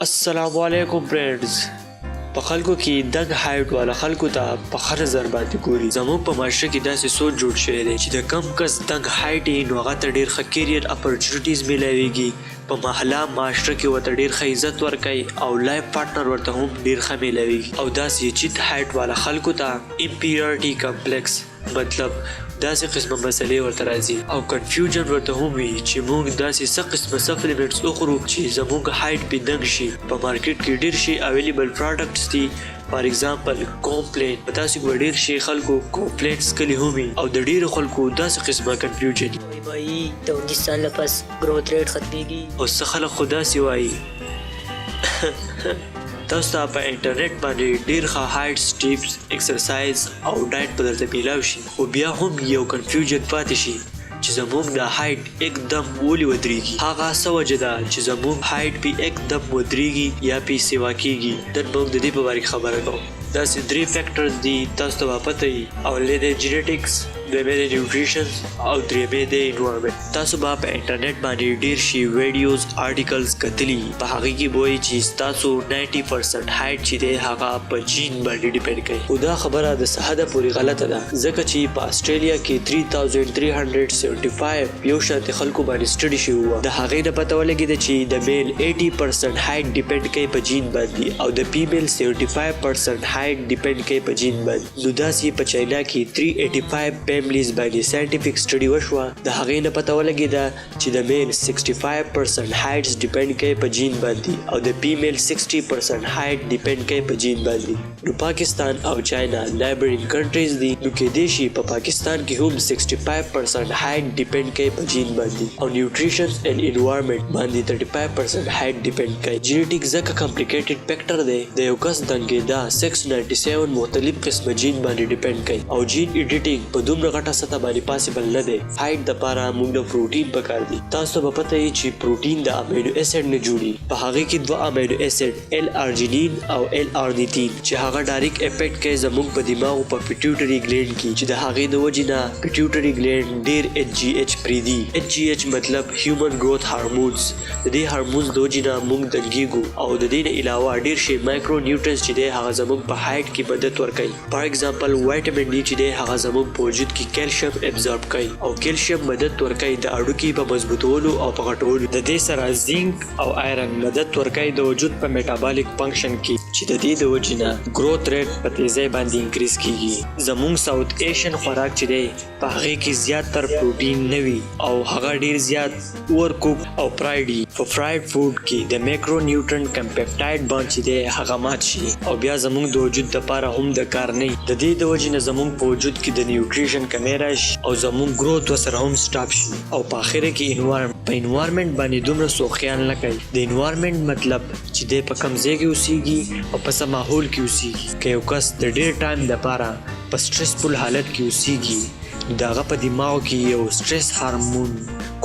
السلام علیکم فرندز. په خلکو کې دنګ height والا خلکو ته په ښه نظر باندې ګوري. زموږ په معاشره کې داسې سوچ جوړ شوی دی چې د کم کس دنګ height یې نو هغه ته ډیر ښه career opportunities میلاویږي، په محله معاشره کې ورته ډیر ښه عزت ورکوي او life partner ورته هم ډیر ښه میلاویږي، او داسې چیت height والا خلکو ته inferiority complex، مطلب داسې قسمه مسلې ورته راځي او confusion ورته هم وي چې موږ داسې څه قسمه supplements وخورو چې زموږ height پې دنګ شي. په مارکیټ کې ډیر شي available products دي، for example Complan. په تاسو کې به ډیر شي خلکو Complan څکلي هم وي او د ډیرو خلکو داسې قسمه confusion. وای بای، د 29 سال پس growth rate ختميږي. او څه خلک خو داسې وایي. تاسو ته په انټرنیټ باندې ډیر ښه height tips، exercise او diet به درته میلاو شي، خو بیا هم یو confusion پاتې شي چې زموږ د height एकदम ولې ودرېږي، هغه څه وجه ده چې زموږ height پې एकदम ودرېږي یا پې سیوا کیږي. نن موږ د دې په باره کې خبره کوو. داسې درې factors دي، تاسو ته به پته وي. اولنی دی genetics، دویمه دی nutrition او درېیمه دی environment. تاسو به په انټرنیټ باندې ډیر شي videos، articles کتلي، په هغې کې به وایي چې ستاسو 90% height چې دی هغه په جین باندې depend کوي، خو دا خبره د څه حده پورې غلطه ده، ځکه چې په اسټرالیا کې 3375 یو شانتې خلکو باندې study شوې وه. د هغې نه پته ولګېده چې د male 80% height depend کوي په جین باندې او د female 75% height depend کوي په جین باندې. نو داسې په چاینا کې 385 families باندې scientific study وشوه، د هغې نه پته ولګېده چې د male 65% heights depend کوي په جین باندې او د female 60% height depend کوي په جین باندې. نو پاکستان او چاینا neighboring countries دي، نو کېدای شي په پاکستان کې هم 65% height depend کوي په جین باندې او nutrition and environment باندې 35% height depend کوي. Genetic ځکه complicated factor دی. د یو کس دنګېدا 697 مختلف قسمه جین باندې depend کوي او gene editing په دومره غټه سطح باندې possible نه دی. Height د پاره موږ له پروټین پکار دي. تاسو ته به پته وي چې پروټین د amino acid نه جوړي. په هغې کې دوه amino acid، L-arginine او L-ornithine، چې هغه direct effect کوي زموږ په دماغ په pituitary gland کې، چې د هغې د وجې نه pituitary gland ډیر HGH پریدي. HGH مطلب human growth hormones. د دې هارمونز د وجې نه موږ دنګیږو او د دې نه علاوه ډیر شی micronutrients چې دی هغه زموږ په height کې مدد ورکوي. For example vitamin D چې دی هغه زموږ په وجود کې calcium absorb کوي او کلشیم مدد ورکوي د هډوکي په مضبوطولو او په غټولو. د دې سره zinc او iron مدد ورکوي د وجود په metabolic function کې، چې د دې د وجې نه growth rate په تیزۍ باندې increase کیږي. زموږ South Asian خوراک چې دی په هغې کې زیات تر پروټین نه وي او هغه ډیر زیات overcook او fried وي. په fried food کې د macronutrient کم peptide bond چې دی هغه مات شي او بیا زموږ د وجود دپاره هم د کار نه وي. د دې د وجې نه زموږ په وجود کې د nutrition کمی راشي او زموږ growth ورسره هم stop شي. او په اخره کې environment. په environment باندې دومره څوک خیال نه کوي. د environment مطلب چې دی په کم ځای کې اوسیږي او په څه ماحول کې اوسیږي. که یو کس د ډیر time دپاره په stressful حالت کې اوسیږي، نو د هغه په دماغ کې یو stress hormone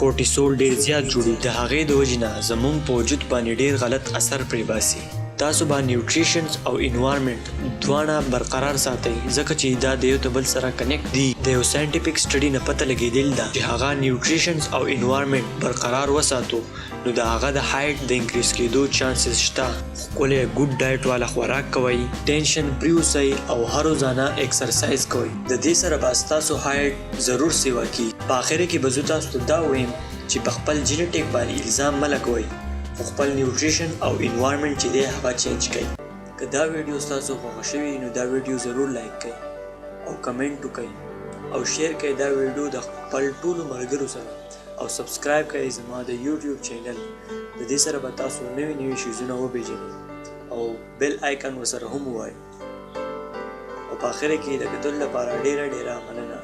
cortisol ډیر زیات جوړي. د هغې د وجې نه زموږ په وجود باندې ډیر غلط اثر پرې باسي. تاسو به nutritions او environment دواړه برقرار ساتئ، ځکه چې دا د یو د بل سره connect دي. د یو scientific study نه پته لګېدل ده چې هغه nutritions او environment برقرار وساتو نو د هغه د height د increase کېدو chances شته. ښکلی good diet والا خوراک کوئ، tension free اوسئ او هر روزانه exercise کوئ. د دې سره به ستاسو height ضرور سیوا کیږي. په اخره کې به زه تاسو ته دا ووایم چې په خپل genetic باندې الزام مه لګوئ، خو خپل nutrition او environment چې دی هغه change کړئ. که دا ویډیو ستاسو خوښه شوي نو دا ویډیو ضرور like کړئ او کمنټ وکړئ او share کړئ دا ویډیو د خپل ټولو ملګرو سره او subscribe کړئ زما د YouTube channel. د دې سره به تاسو نوي نوي شیزونه وپیژنئ او bell icon ورسره هم ووایئ. او په اخره کې د کتلو لپاره ډیره ډیره مننه.